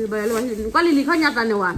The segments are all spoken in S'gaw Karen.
နကွၢ်လံလံခီၣ်ညါသးန့ၣ်ဝဲ.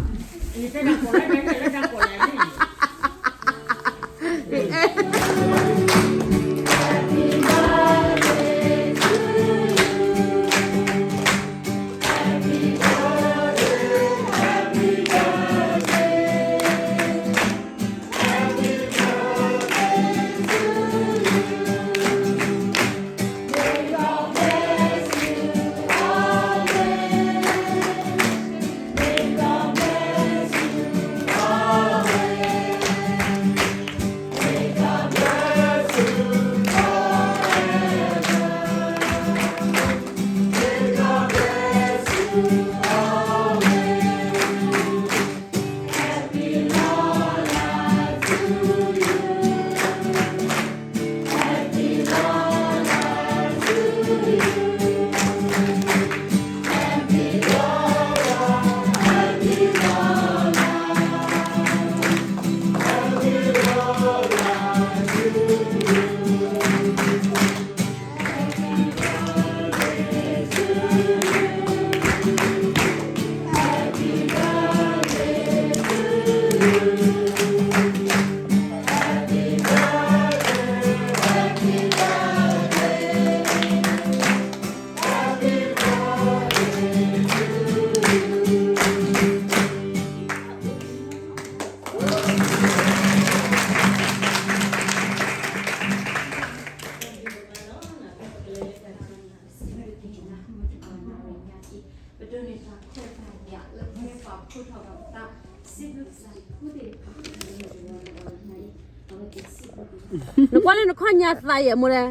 နကွၢ်လၢနခီၣ်ညါသးယဲၢ်မိၢ်လဲၣ်,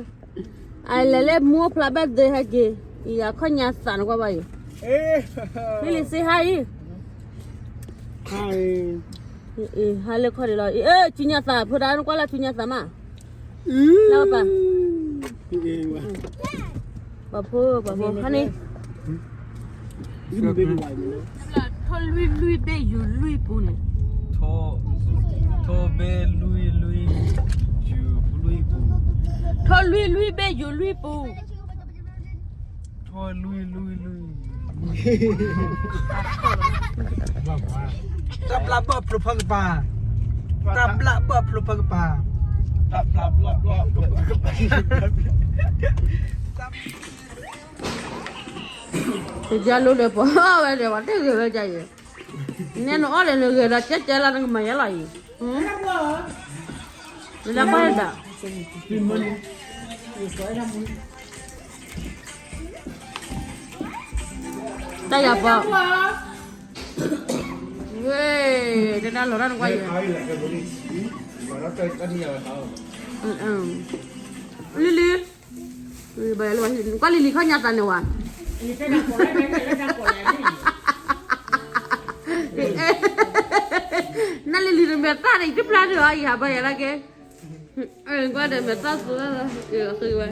အလဲၤလၢမိၢ်ဖျါဘၣ်သ့ဟဲက့ၤ, ယခီၣ်ညါသးနကွၢ်ဘၣ်ယဲၢ်, မ့ၢ်လံစ့ဟါအံၤ, ဟါလၢခီၣ်ဒံးလီၤ, ထူညါသးဖိဒါနကွၢ်လၢထူညါသးမး, လၢပၢ် ပှၤဖိ ပှၤဖိ ဟါန့ၣ်, ထီၣ်လွံၢ်လွံၢ်ဘ့ၣ်ယူၤလွံၢ်ပူၤန့ၣ်, ထီၣ်ဘ့ၣ်လွံၢ်လွံၢ်ယူၤလွံၢ်ပူၤ, ထီၣ်လွံၢ်လွံၢ်ဘ့ၣ်ယူၤလွံၢ်ပူၤ, ထီၣ်လွံၢ်လွံၢ်လွံၢ် တၢ်ဘျၣ်ဘၣ်ဖျိဖၢကပၤ, တၢ်ဘျၣ်ဘၣ်ဖျိဖၢကပၤ, တၢ်ဘျၣ်ဘၣ်ဖျိဖၢကပၤ, တယါလိၤဒီးပှၤအီၣ်ဝဲဒီး ပှၤတဂ့ၤဝဲဒ်အံၤ, နဲနအီၣ်ဒီးနဂဲၤဒီးကဲကဲလီၤ နကမၤယါလီၤအံၤ, နလၢကွၢ်ဒၣ် တၢ်ယၤပီ, ဝဲ, တဒၣ်လီၤတၢ်နကွၢ်ယဲၢ်, လံလံ, ကွၢ်လံလံခီၣ်ညါသးန့ၣ်ဝဲ, နလံလံနမဲာ်သၣ်န့ၣ် ယတဖျါဒံးအီၤ ယဟးဘါယၤလၢက့, ကွၢ်ဒီးမဲာ်သၣ်သူ, ဝဲ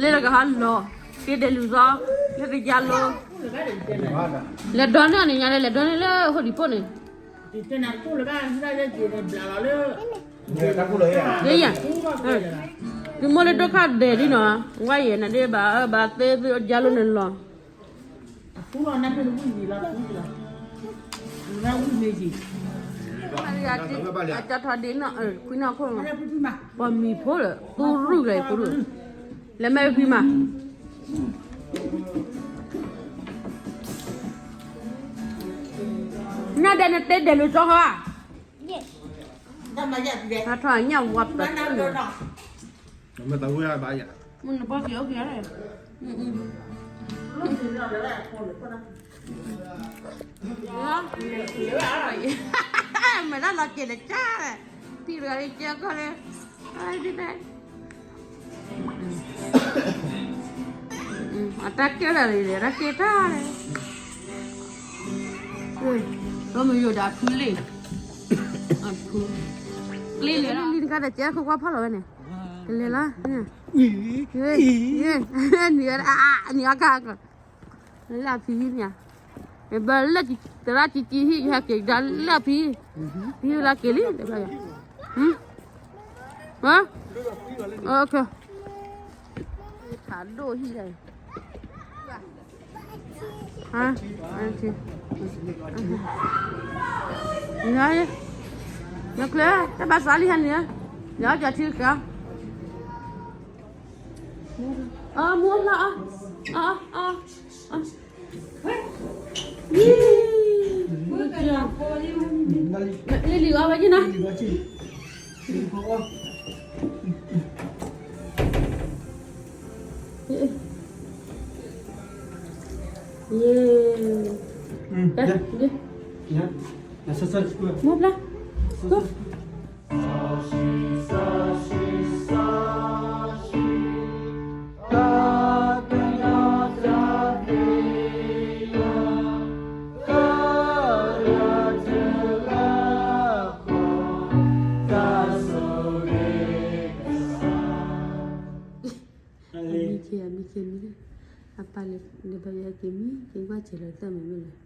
လၢလၢကဟးလီၤ, က့ဒဲးလူၤသီ, လၢတယါလိၤ, လဲၤဒီန့ၢ်အီၤန့ၣ်ညါလၢ လဲၤဒီန့ၢ်လၢဟိဒံးဖိန့ၣ်, ယယ, သုမိၢ်လၢဒိၣ်ခါဒဲးဒ်နီၤ, ဝါယဲၢ်နဒ့ဘၣ်အၢဘၣ်သ့သုယါလိၤန့ၣ်လီၤ. အကၠီထီၣ်ဒ့နီၢ်, ခွံနီၢ်ခိၣ်, ပှၤမံၤဖိလၢ သူရုၢ်ကလဲၤပူၤ, လဲၤမ့ၢ်ဖံမး, နဒဲးနတဲဒဲးလူၤစီဟီဧါ, ထီၣ်ညၣ်ဝါပၢၤ, မ့ၢ်တဝဲဘၣ်ယၤ, မ့ၢ်နဘီက့ၤအိၣ်က့ၤ, မ့ၢ်တၢ်လီၤက့ၤလၢကၢ်, ထံၣ်တဂၤကဲခီလၢ, အတၢ်ကဲဒၣ်လံ, တၢ်ကဲတၢ်လံ, မ့ၢ်ယိၤဒၣ်ဖုလ့ၣ်, ဖု, ကျ့လံ, လံတခါဒီးကဲခိၣ်ကွၢ်ဖီၣ်လီၤဝဲန့ၣ်, ကလဲၤလီၤ, နံၤ, နံၤအကါကီၢ်, လၢဖံမ့ၢ်, ဘၣ်လၢသရၣ်ကံကံဟံၣ် ယဟဲက့ၤကဒါလၢဖံ, ဖံလၢက့ၤလံ, ဟါ, ထးဒိၣ်ဟံၣ်, နချၢ တၢ်ဘၣ်စးလံဟါန့ၣ်, ယထံကါ, အမူအဖျါအ, အ, အ, အ, လံလံအီဝဲက့ၤနီၤ. မူဖျါ, မံခ့ အမံခ့မံ, အပၢ်လၢဘၣ်ယၤက့ၤမံ, က့ၤကွၢ်စဲးလီၤသၢမံၤမ့ၢ်လဲၣ်.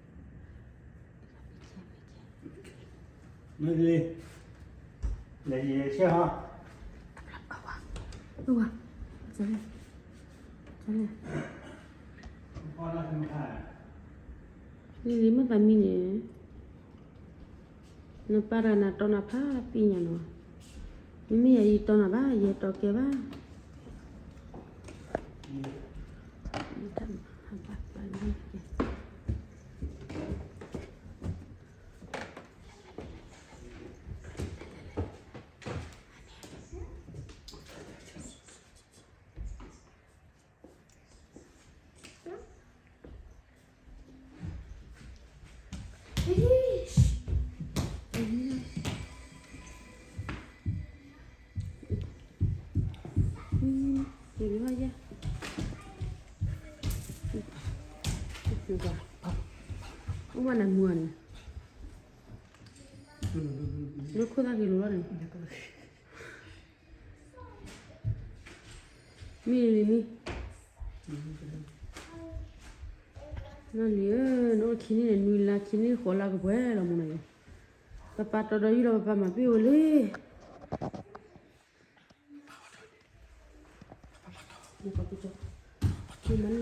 မ့ၢ်လံ, လဲၤယံၤဆဲးဟီ, လံလံမ့ၢ်သးမံန့ၣ်, နပၢ်တဂၤနၤတီနၤဖးပံၢ်ညါနီၤ, မ့မ့ၢ်ယၤယတီနၤဘၣ် ယဲတီကဲဘၣ်.အိၣ်ဘၣ်နမုၢ်န့ၣ်, လၢခိၣ်သၣ်က့ၤလိၤလီၤန့ၣ်. မ့ၢ်လံမ့ၢ်, နလံဧၢ, နအိၣ်ခံနံၣ်န့ၣ် နွံလါခံနံၣ်ဃိးလါကပှဲၤလီၤမ့ၢ်နီၤ, ပပၢ်တီဒီးယုၢ်လီၤ ပပၢ်မၤပ့ၢ်ဝဲလံ. မံခ့လံ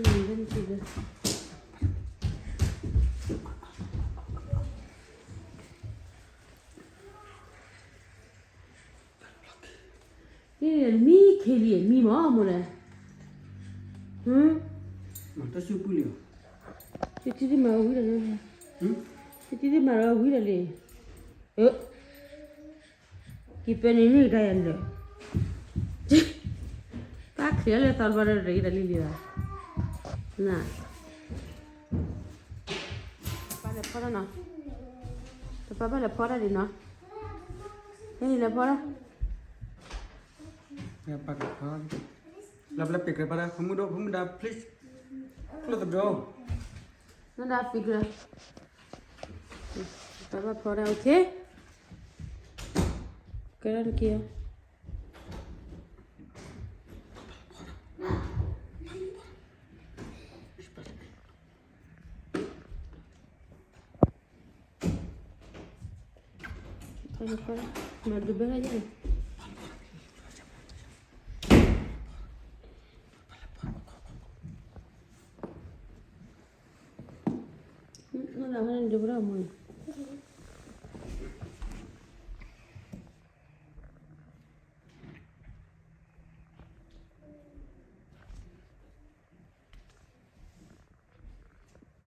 မံမီၢ်မိၢ်လဲၣ်, တၢ်စုပူၤလံ, တံတံတမၤဝံၤဒီးလံ, တံတံတမၤဝံၤဒီးလံ, က့ၤပဲန့ၣ်န့ၣ်တၢ်ယၤလၢာ်, တၢ်ချ့လၢသီတဘျီဒီးတဂ့ၤတလံလံဘၣ်, န ပၢ်လဲၤဖီတၢ်နီၤ, ပပၢ်ဘၣ်လဲၤဖီတၢ်ဒံးနီၤ, ဟဲလဲၤဖီတၢ်, ပၢ်လဲၤဖီ, လၢပလဲၤပ့ၤကြၢးပၢ်ဒၣ် ဖမုၢ်ဒိၣ် ဖမုၢ်ဒါ please close the door, နဒါပ့ၤကြၢး, ပၢ်ဘၣ်ဖီတၢ် okay, ကဲထီၣ်တက့ၢ်. မၤဒုးဘဲလၢယဲၢ်န့ၣ်, နဒၣ်ဝဲန့ၣ်ဒုးဘဲလၢမ့ၢ်န့ၣ်,